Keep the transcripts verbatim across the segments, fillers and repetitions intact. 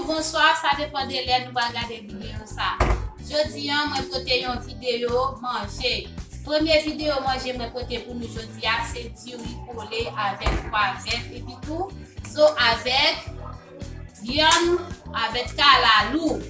Bonswa, sa depann de lè nou pral gade videyo sa. Jodi a, mwen pote yon videyo manje. Premye videyo manje mwen pote pou nou jodi a, se diri kole avèk pwa vèt epi tou zo avèk vyann avèk kalalou.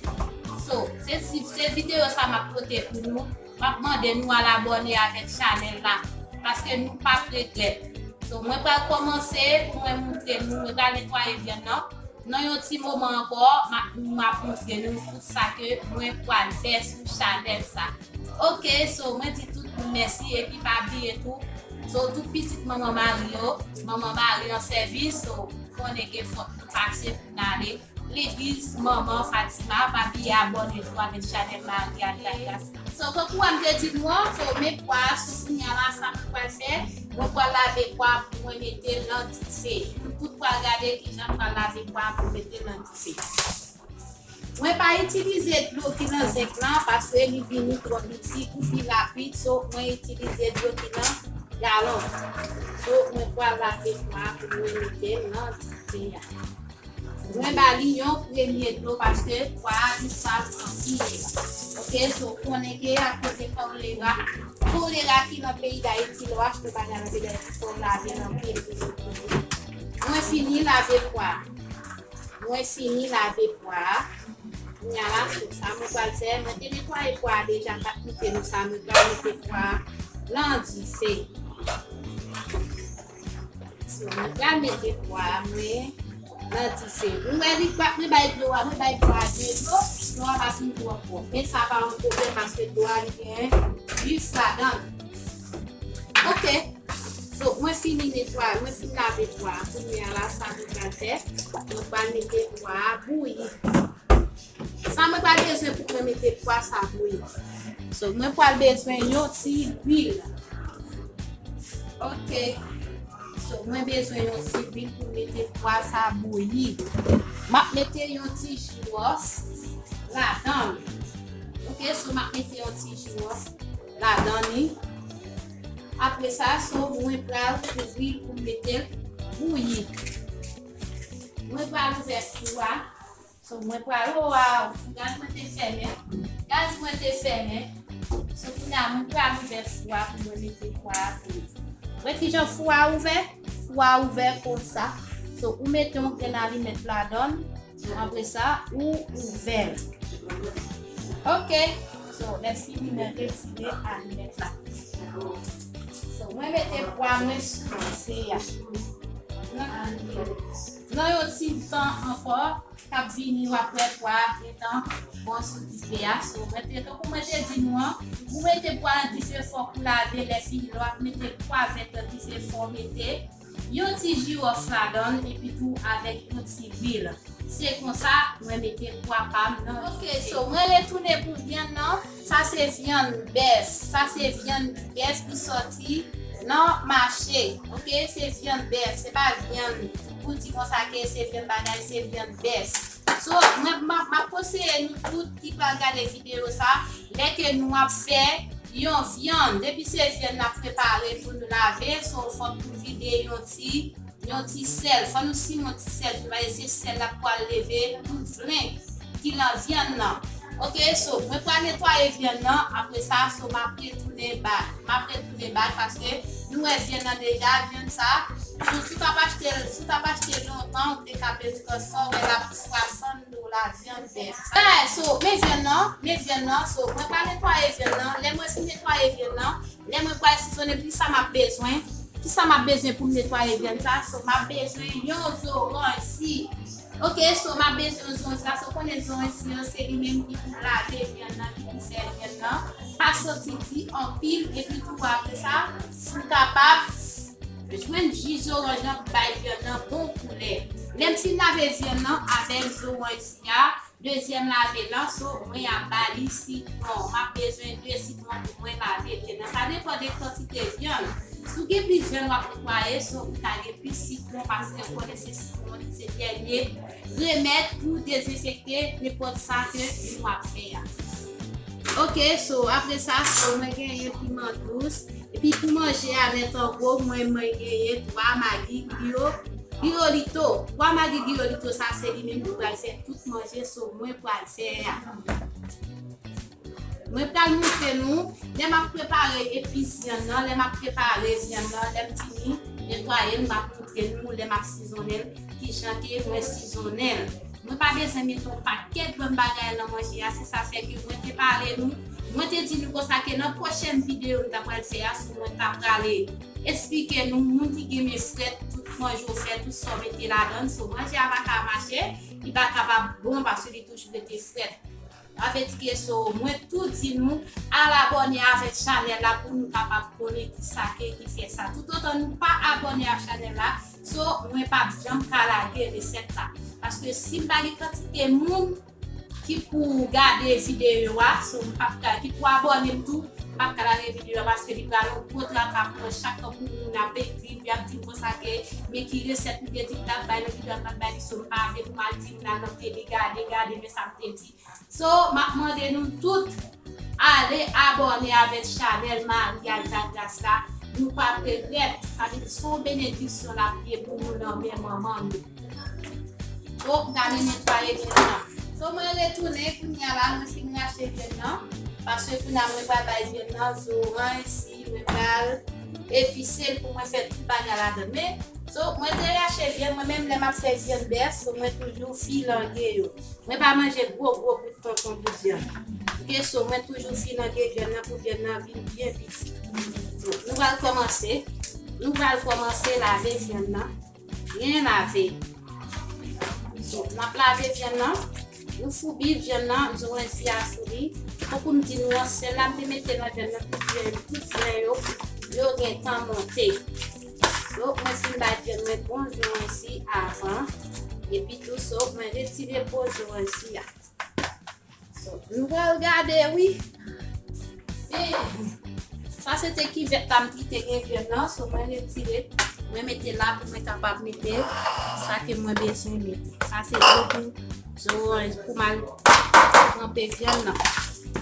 So, se, se, se videyo sa m ap pote pou nou. M ap mande nou al abòne avèk chanèl la, paske nou p ap regrèt. So, mwen pral kòmanse pou mwen moutre nou, mwen pral netwaye vyann nan. Nan yon ti moman ankò, m ap, m ap moutre nou tout sa ke mwen pral fè sou chanèl sa. Ok, so, mwen di tout moun mèsi, epi pa bliye tou, so, tout pitit Manman Mari yo, Manman Mari an sèvis, so, konnen ke fòk nou pase pou n ale legliz Manman Fatima, pa bliye abòne tou avèk chanèl Maria Gracia. So, tankou m te di nou an, so, men pwa a, so, kounye a la, sa mwen pral fè, mwen pral lave pwa pou mwen mete l nan dife. Nou tout pral gade kijan m pral lave pwa pou mete l nan dife. Mwen pa itilize dlo ki nan zenk lan, paske li vini twò piti ou pi rapid, so, mwen itilize dlo ki nan galon. So, mwen pral lave pwa a pou mwen mete l nan dife a. Mwen ba li yon premye dlo paske pwa a li sal anpil. Ok, so konnen ke akoz de kolera, kolera ki nan peyi Dayiti, lè w achte bagay nan peyi Dayiti, fò w lave l anpil. Mwen fini lave pwa. Mwen fini lave pwa. Kounye a la, so sa mwen pral fè, mwen te netwaye pwa a deja, pa kite nou sa, mwen pral mete pwa a nan dife. So, mwen pral mete pwa a mwen nan dife. Ou wè li pa, mwen bay dlo a, mwen bay pwa a de dlo, dlo a pa fin twò fò. Men sa pa yon pwoblèm paske dlo a li gen jis ladan l. Ok. So, mwen fini netwaye, mwen fin lave pwa a. Kounye a la, sa mwen pral fè, mwen pral mete pwa a bouyi. Sa mwen pral bezwen pou mwen mete pwa sa bouyi. So, mwen pral bezwen yon ti lwil. Ok. So, mwen bezwen yon ti lwil pou mete pwa sa bouyi. M ap mete yon ti jiwòs ladan l. Ok, so m ap mete yon ti jiwòs ladan li. Apre sa, so, mwen pral kouvri pou mete l bouyi. Mwen pral ouvè fou a. So, mwen pral, o, waw, gaz mwen te fèmen. Gaz mwen te fèmen. So, kounye a, mwen pral ouvè fou a pou mwen mete pwa a bouyi. Wè kijan fou a ouvè? Fou a ouvè konsa. So, ou mete yon grenn alimèt ladan l. So, apre sa, ou ouvè l. Ok. So, lè fini, mwen retire alimèt la. So, mwen mete pwa mwen sou dife a. Nan, nan yon ti tan ankò, k ap vini, w ap wè pwa a gentan bon sou dife a. So, mwen te, tankou mwen te di nou an, ou mete pwa nan dife fò pou lave, lè fini, lè w ap mete pwa vèt nan dife fò, mete yon ti jiwòf ladan l, epi tou avèk yon ti lwil. Se konsa mwen mete pwa pa m nan. Ok, so mwen retounen pou vyann nan. Sa se vyann bèf. Sa se vyann bèf ki sòti nan mache. Ok, se vyann bèf. Se pa vyann pou di konsa ke se vyann bagay, se vyann bèf. So, mwen, m ap, m ap konseye nou tout ki pral gade videyo sa, lè ke nou ap fè yon vyann, depi se vyann n ap prepare pou nou lave, so, fòk nou vide yon ti yon ti sèl, fò nou simen yon ti sèl, paske se sèl la k pral leve tout vlen ki nan vyann nan. Ok, so, mwen pral netwaye vyann nan, apre sa, so, m ap retounen ba l. M ap retounen ba l, paske nou wè vyann nan deja, vyann sa, so, si w t ap achte l, si w t ap achte l lontan, ou te ka pèdi kòb sa, ou wè l ap swasant dola vyann bèf. Alright, so, men vyann nan, men vyann nan, so, mwen pral netwaye vyann nan, lè mwen fin netwaye vyann nan, Lè mwen pral sizonnen, kisa m ap bezwen? Kisa m ap bezwen pou m netwaye vyann sa? So, m ap bezwen yon zoranj si. Ok, so, m ap bezwen yon zoranj si la. So, konnen zoranj si an, se li menm ki pou lave vyann nan, ki pou fè vyann nan pa santi di anpil. Epi tou, apre sa, pou kapab jwenn ji zoranj lan pou bay vyann nan bon koulè. Lè m fin lave vyann nan avèk zoranj si a, dezyèm lave lan, so, mwen ap ba li sitwon. M ap bezwen de sitwon pou mwen lave vyann nan. Sa depann de kantite vyann. Si w gen plis vyann w ap netwaye, so, ou ta gen plis sitwon, paske w konnen se sitwon, se dènye remèd pou dezenfekte nenpòt sa ke nou ap fè a. Ok, so, apre sa, so, mwen genyen piman dous. Epi pou manje a nèt an gwo, mwen, mwen genyen twa magi ki yo Girolito. Bwa magi girolito sa se li menm ki pral fè tout manje so mwen pral fè a. Mwen pral montre nou lè m ap prepare epis vyann nan, lè m ap prepare vyann nan, lè m fini netwaye l, m ap montre nou lè m ap sizonnen l, kijan ke mwen sizonnen l. Mwen pa bezwen mete yon pakèt bann bagay nan manje a, se sa fè ke mwen te pale nou, mwen te di nou konsa ke nan pwochèn videyo m ta pral fè a, si mwen ta prale eksplike nou, moun ki gen men frèt, tout manje w fè, tout sa w mete ladan l, so manje a pa ka mache, li pa kapab bon paske li toujou rete frèt. Sa vle di ke so, mwen tou di nou, al abòne avèk chanèl la pou nou kapab konnen kisa ke ki fè sa. Toutotan nou pa abòne ak chanèl la, so, mwen p ap janm ka lage resèt la. Paske si m pa gen kantite moun ki pou gade videyo a, so, m p ap ka, ki pou abòne m tou, m p ap ka lage videyo a paske li pral yon gwo traka pou mwen chak tan pou moun ap ekri, y ap di m konsa ke, men ki resèt m te di m t ap bay nan videyo a, m t ap bay li, so, m pa vle pou m al di moun al nan tele, gade, gade, men sa m te di. So, m ap mande nou tout ale abòne avèk chanèl Marie Altagras la. Nou p ap regrèt. Sa vle di se yon benediksyon l ap ye pou nou nan men manman nou. So, m t ale netwaye vyann nan. So, mwen retounen kounye a la, mwen fin rache vyann nan. Paske kounye a mwen pral bay vyann nan zoranj, si mwen pral epise l pou mwen fè tout bagay ladan l. Men, so, mwen te rache vyann, mwen menm lè m ap fè vyann bèf, so mwen toujou filange yo. Mwen pa manje gwo gwo bout tonton bout vyann. Ok, so mwen toujou filange vyann nan pou vyann nan vin byen piti. So, nou pral kòmanse. Nou pral kòmanse lave vyann nan. Byen lave. So, n ap lave vyann nan. Nou foubi vyann nan, zoranj si a foubi. Tankou m di nou an, sèl la m te mete nan vyann nan pou vyann, tout vyann yo, yo gentan monte. So, mwen fin bay vyann mwen bon zoranj si avan. Epi tou, so, mwen retire po zoranj si a. So, nou pral gade, wi. Men, sa se te kivèt la m ki te gen vyann nan, so mwen retire, mwen mete la pou mwen kapab mete sa ke mwen bezwen mete. Sa se dlo pou zoranj, pou m al tranpe vyann nan.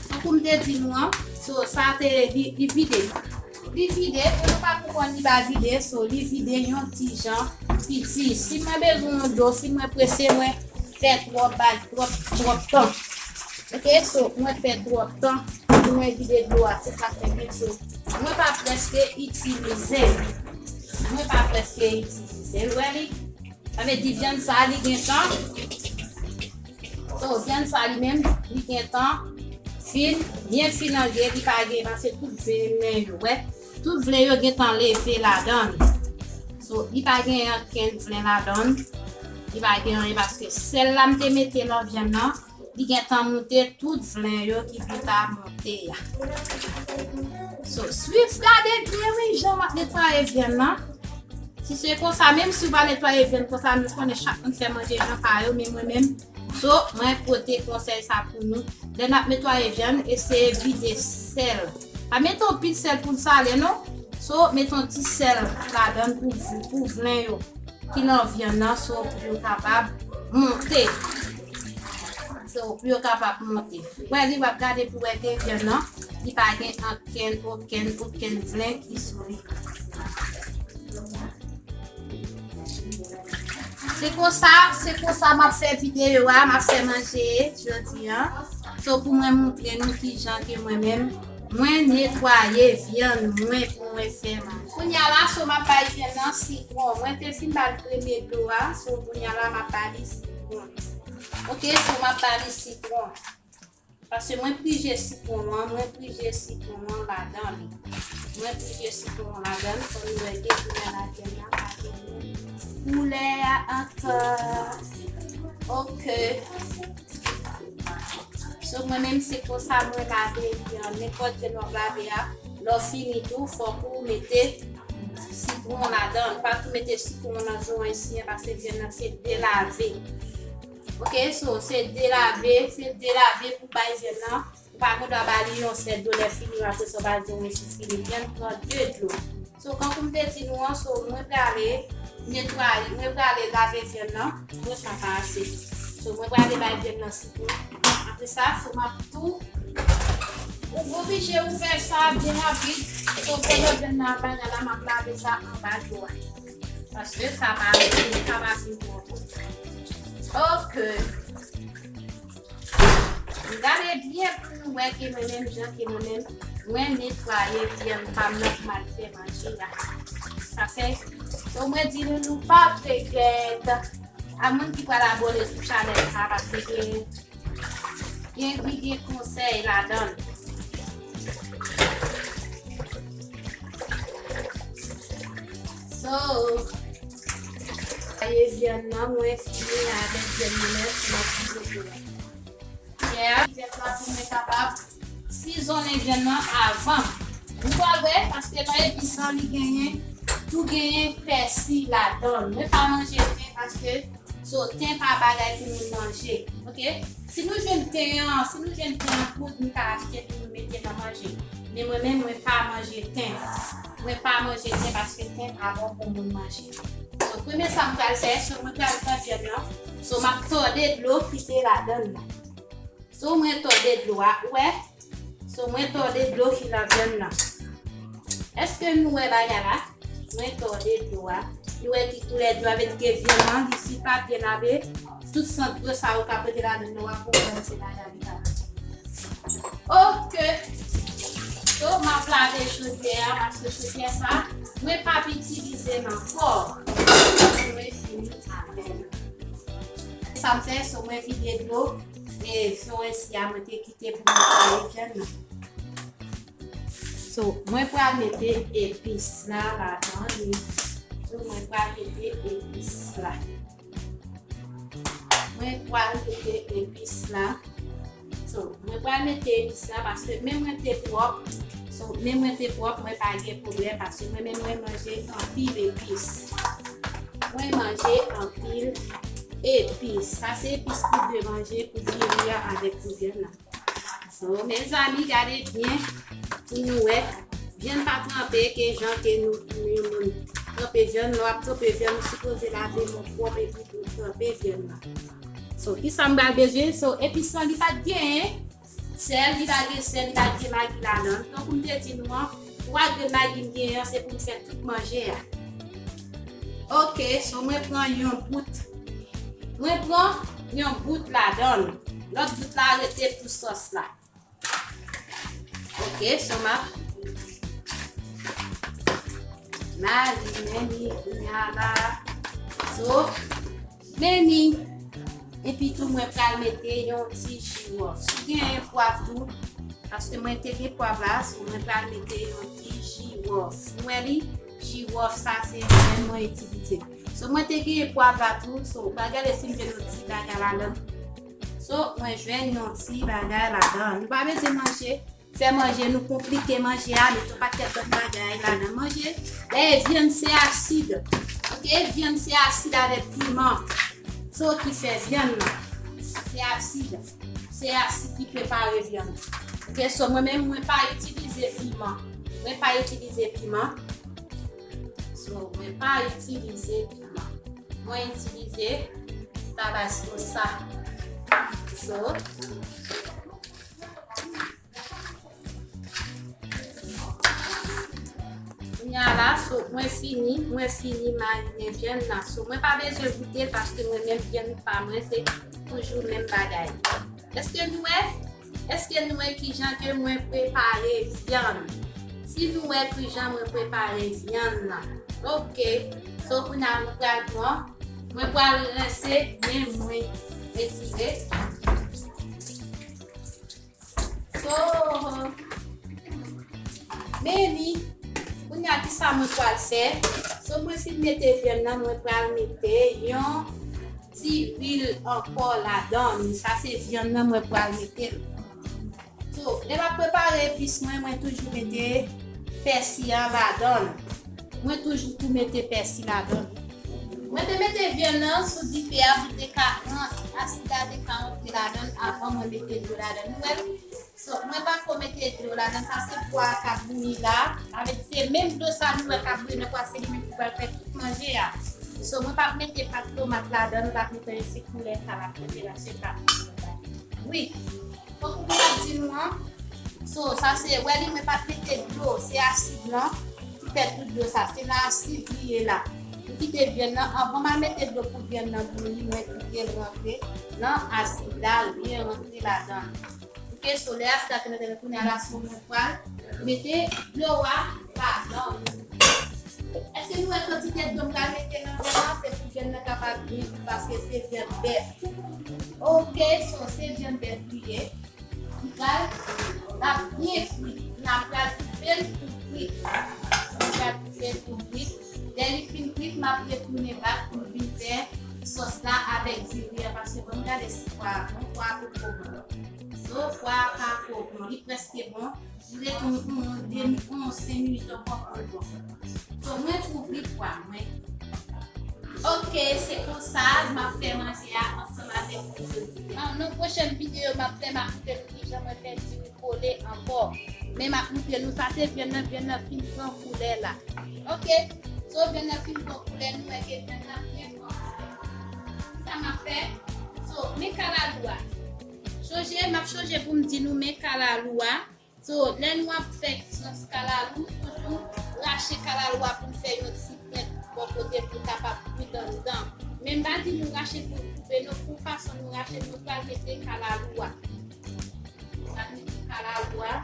Tankou m te di nou an, so sa te li, li vide. Li vide, pou nou pa konprann li pa vide, so li vide yon ti jan piti. Si mwen bezwen yon dlo, si mwen prese, mwen fè twòp bay twòp, twòp tan. Ok, so mwen fè twòp tan pou mwen vide dlo a, se sa k fè byen, so mwen pa prèske itilize l. Mwen pa prèske itilize l. Wè li? Sa vle di vyann sa li gen tan. So, vyann sa li menm, li gen tan fin, byen filange, li pa gen, paske tout vlen yo, wè. Tout vlen yo gen tan leve ladan l. So, li pa gen ankenn vlen ladan l. Li pa gen anyen paske sèl la m te mete nan vyann nan, li gen tan moute tout vlen yo ki pou ta moute a. So, swiv gade byen wi jan m ap netwaye vyann nan. Si se konsa, menm si w pa netwaye vyann konsa, nou konnen chak moun fè manje jan pa yo, men mwen menm, so, mwen pote konsèy sa pou nou. Lè n ap netwaye vyann, eseye vide sèl. Pa mete yon pil sèl pou l sale, non. So, mete yon ti sèl ladan l pou, pou vlen yo ki nan vyann nan, so, pou yo kapab monte. So, pou yo kapab monte. Wè, li w ap gade pou wè ke vyann nan, li pa gen ankenn, okenn, okenn vlen ki sou li. Se konsa, se konsa m ap fè videyo a, m ap fè manje jodi a. So, pou mwen montre nou kijan ke mwen menm, mwen netwaye vyann mwen pou mwen fè manje. Kounye a la, so m ap bay vyann nan sitwon. Mwen te fin ba l premye dlo a, so kounye a la, m ap ba li sitwon. Ok, so m ap ba li sitwon. Paske mwen prije sitwon an, mwen prije sitwon an ladan li. Mwen prije sitwon an ladan li, fò nou wè ke koulè ladan la pa gen koulè a ankò. Ok. So, mwen menm se konsa mwen lave li an, nenpòt jan w ap lave a. Lè w fini tou, fòk ou mete sitwon ladan. Pa tou mete sitwon nan zoranj si an, paske vyann nan se delave. Ok, so, se delave, se delave pou bay vyann nan. Ou pa gen dwa ba li yon sèl dlo lè fini, apre sa w ba li yon sèl fini. Vyann pran de dlo. So, kankou m te di nou an, so, mwen prale netwaye, mwen prale lave vyann nan. Bon, sa pa ase. So, mwen prale bay vyann nan sitwon. Apre sa, so, m ap tou, ou oblije ouvè sa byen rapid. So, pandan vyann nan ap bay la, m ap lave sa anba dlo a. Paske sa pa, sa pa fin twò bon. Ok. Gade byen pou nou wè ke mwen menm, jan ke mwen menm, mwen netwaye vyann pa m nan pou m al fè manje la. Sa fè, so mwen di nou, nou pa regrèt. A moun ki pral abòne sou chanèl sa, paske gen, gen, gen konsèy ladan l. So, netwaye vyann nan, mwen fini avèk vyann nan, mèsi, mèsi bokou. Yeah, vyann nan pou mwen kapab sizonnen vyann nan avan. Ou pa wè, paske nan epis lan, li genyen, tou genyen pèsi ladan l. Mwen pa manje ten paske, so, ten pa bagay pou moun manje. Ok? Si nou jwenn ten an, si nou jwenn ten an poud, nou ka achte pou nou mete nan manje. Men mwen menm, mwen pa manje ten. Mwen pa manje ten paske ten pa bon pou moun manje. So, premye sa m pral fè, so, mwen pral pran vyann nan. So, m ap tòde dlo ki te ladan l la. So, mwen tòde dlo a, ou wè? So, mwen tòde dlo ki nan vyann nan. Èske nou wè bagay la? Mwen tòde dlo a. Nou wè ki koulè dlo a, vle di ke vyann nan, li si pa byen lave, tout sant dlo sa yo ka pote ladan nan, w ap konprann se bagay li ka manje. Ok. So, m ap lave chodyè a, paske chodyè sa, mwen p ap itilize l ankò. Mwen fini avè l. Sa m fè, so mwen vide dlo, e so ensi a mwen te kite pou mwen netwaye vyann nan. So, mwen pral mete epis la ladan li. So, mwen pral mete epis la. Mwen pral mete epis la. So, mwen pral mete epis la paske men mwen te pwòp. So, men mwen te pwòp, mwen pa gen pwoblèm paske mwen menm mwen manje anpil epis. Mwen manje anpil epis. Sa se epis pou de manje, pou diri a avèk pou vyann nan. So, mezanmi, gade byen pou nou wè. Vyann pa tranpe ke jan ke nou, nou moun tranpe vyann. Lè w ap tranpe vyann, ou sipoze lave men w pwòp epi pou tranpe vyann nan. So, kisa m pral bezwen? So, epis lan, li pa t genyen sèl, li pa gen sèl, li pa t gen magi ladan l. Tankou m te di nou an, twa grenn magi m genyen an, se pou m fè tout manje a. Ok, so mwen pran yon bout. Mwen pran yon bout ladan l. Lòt bout la rete pou sòs la. Ok, so m ap marinen li kounya la. So, men li. Epi tou, mwen pral mete yon ti jiwòf. Si w genyen pwav tou, paske mwen te gen pwav la, so mwen pral mete yon ti jiwòf. Ou wè li? Jiwòf sa se mwen mwen itilize. So, mwen te gen pwav la tou. So, w pral gade si m jwenn yon ti bagay ladan. So, mwen jwenn yon ti bagay ladan. Nou pa bezwen manje, fè manje nou konplike manje a, met yon pakèt lòt bagay ladan. Manje, dayè, vyann se asid. Ok, vyann se asid avèk piman. So, ki fè vyann nan. Se asid. Se asid ki prepare vyann. Ok, so mwen menm, mwen pa itilize piman. Mwen pa itilize piman. So, mwen pa itilize piman. Mwen itilize tabasko sa. So, kounya la, so, mwen fini, mwen fini marinen vyann nan. So, mwen pa bezwen goute l paske mwen menm vyann pa mwen, se toujou menm bagay. Èske nou wè? Èske nou wè kijan ke mwen prepare vyann? Si nou wè kijan mwen prepare vyann nan. Ok. So, kounya mwen pral pran. Mwen pral rense men mwen. Retire. So, men li. Kounya kisa mwen pral fè? So, mwen fin mete vyann nan, mwen pral mete yon ti lwil ankò ladan. Sa se vyann nan mwen pral mete l. So, lè m ap prepare epis mwen, mwen toujou mete pèsi an ladan l. Mwen toujou tou mete pèsi ladan l. Mwen te mete vyann nan sou dife a pou te ka, asid la te ka antre ladan l avan mwen mete dlo ladan l. Ou wè? So, mwen pa ko mete dlo ladan l, sa se pwa a k ap bouyi la. Sa vle di se menm dlo sa nou wè k ap bouyi nan pwa, se li menm ki pral fè tout manje a. So, mwen p ap mete pat tomat ladan l, m p ap mete anyen, se koulè sa l ap pote la, se pa. Wi. Tankou m t ap di nou an, so, sa se, wè li, mwen pa t mete dlo, se asid lan ki fè tout dlo sa. Se nan asid li ye la. Kite vyann nan, anvan m a mete dlo pou vyann nan bouyi, mwen kite l rantre nan asid la, l byen rantre ladan l. Ok, so lè asid la fin rantre, kounye a la so mwen pral mete dlo a ladan l. Èske nou wè kantite dlo m pral mete nan vyann nan? Se pou vyann nan kapab byen bouyi paske se vyann bèf. Ok, so se vyann bèf li ye. Li pral, l ap byen fri. N ap pral koupe l tou kwit. N ap pral koupe l tou kwit. Lè li fin kwit, m ap retounen back pou m vin fè sòs la avèk diri a, paske ban m gade si pwa a bon, pwa a poko bon. So, pwa a pako bon, li prèske bon. Li ret yon, yon, de, yon senk minit ankò pou l bon. So, mwen kouvri pwa mwen. Ok, se konsa m ap fè manje a ansanm avèk nou jodi a. Nan yon pwochèn videyo m ap fè, m ap montre nou kijan mwen fè diri kole ankò. Men m ap montre nou sa se vyann nan, vyann nan fin pran koulè la. Ok, so vyann nan fin pran koulè, nou wè ke vyann nan byen pran koulè. Sa m ap fè, so, men kalalou a. Chonje, m ap chonje pou m di nou men kalalou a. So, lè nou ap fè sòs kalalou, toujou rache kalalou a pou n fè yon ti pwent bò kote pou l kapab kwit anndan. Men m pa di nou rache pou l koupe non, pou fason nou rache l, nou pral mete kalalou a. Nou pral mete kalalou a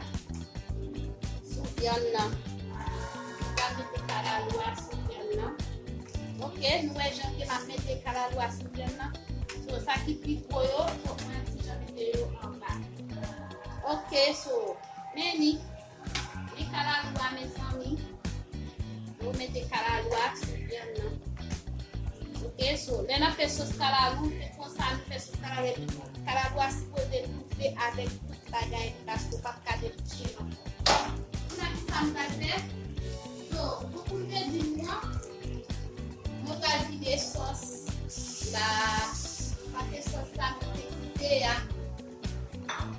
sou vyann nan. Nou pral mete kalalou a sou vyann nan. Ok, nou wè jan ke m ap mete kalalou a sou vyann nan. So, sa ki pi gwo yo, fòk mwen ti jan mete yo anba. Ok, so, men li, men kalalou a, mezanmi. Nou mete kalalou a sou vyann nan. Ok, so, lè n ap fè sòs kalalou, se konsa nou fè sòs kalalou, epi tou, kalalou a sipoze toufe avèk tout bagay, paske w p ap ka detouche l ankò. Kounye a, ki sa m pral fè? So, tankou m te di nou an, mwen pral vide sòs la, paske sòs la mwen te kite a.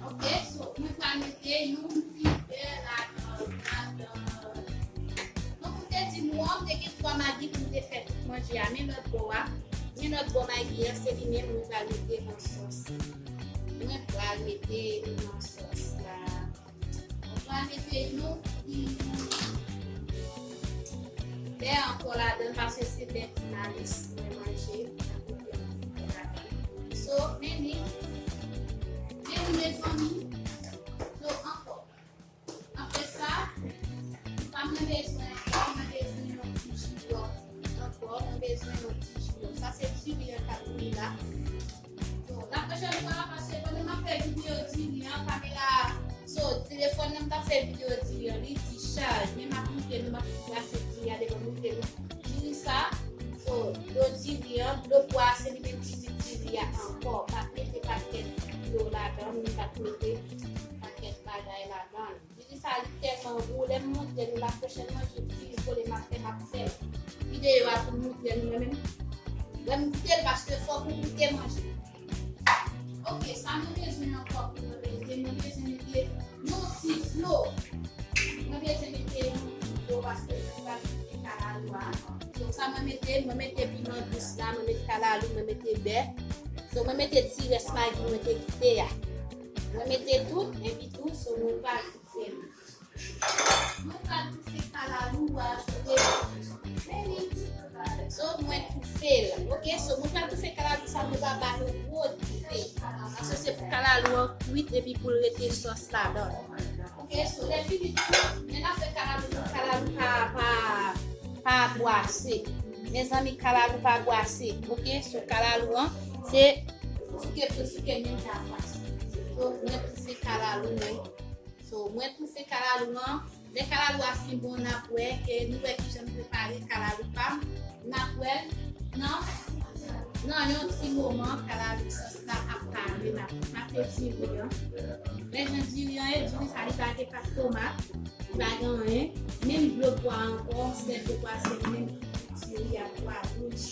Ok, so, mwen pral mete yon ti bè ladan, ladan. Tankou m te di nou an, m te gen twa magi pou m te fè tout manje a. Men lòt bò a, men lòt bò magi a, se li menm mwen pral mete nan sòs. Mwen pral mete nan sòs la. Mwen pral mete yon ti bè ankò ladan l, paske se bè ti malis mwen manje. So, men li, men li, mezanmi. So, ankò. Apre sa, sa mwen bezwen ankò, mwen bezwen yon ti jiwòt. Ankò, mwen bezwen yon ti jiwòt. Sa se diri an k ap bouyi la. So, la pwochèn fwa, paske pandan m ap fè videyo diri an, kamera, so, telefòn nan m t ap fè videyo diri an, li di chaj. Men m ap montre nou, m ap brase diri a devan montre nou. Diri sa, so, dlo diri an, dlo pwa a, se li menm ki di diri a ankò. Pa t mete pakèt dlo ladan l, ni pa t mete pakèt bagay ladan l. Diri sa li tèlman gou, lè m montre nou la pwochèn manje diri kole m ap fè, m ap fè videyo a pou m montre nou mwen menm. Lè m goute l, paske fòk ou goute manje. Ok, sa mwen bezwen ankò pou mwen mete, mwen bezwen mete yon ti dlo. Mwen bezwen mete yon ti dlo paske mwen pral mete kalalou a. Donk sa mwen mete, mwen mete piman dous la, mwen mete kalalou, mwen mete bè. So mwen mete ti rès magi mwen te kite a. Mwen mete tout, epi tou, so mwen pral toufe l. Mwen pral toufe kalalou a, chonje. Men li. So, mwen toufe l. Ok, so, mwen pral toufe kalalou sa, mwen pa ba l yon gwo toufe. Paske se pou kalalou an kwit epi pou l rete sòs ladan l. Ok, so, lè fini tou, men n ap fè kalalou, kalalou pa, pa, pa bwase. Mezanmi, kalalou pa bwase. Ok, so, kalalou an, se souke pou souke, men pa bwase. So, mwen toufe kalalou, mwen. So, mwen toufe kalalou an. Lè kalalou a fin bon, n ap wè ke nou wè kijan m prepare kalalou pa m. N ap wè l nan, nan yon ti moman, kalalou sòs la ap pare, n ap mate diri an. Lè jan diri an ye, diri sa li pa gen pat tomat, li pa gen anyen. Menm dlo pwa ankò, sèl dlo pwa se li menm ki diri a pwa wouj.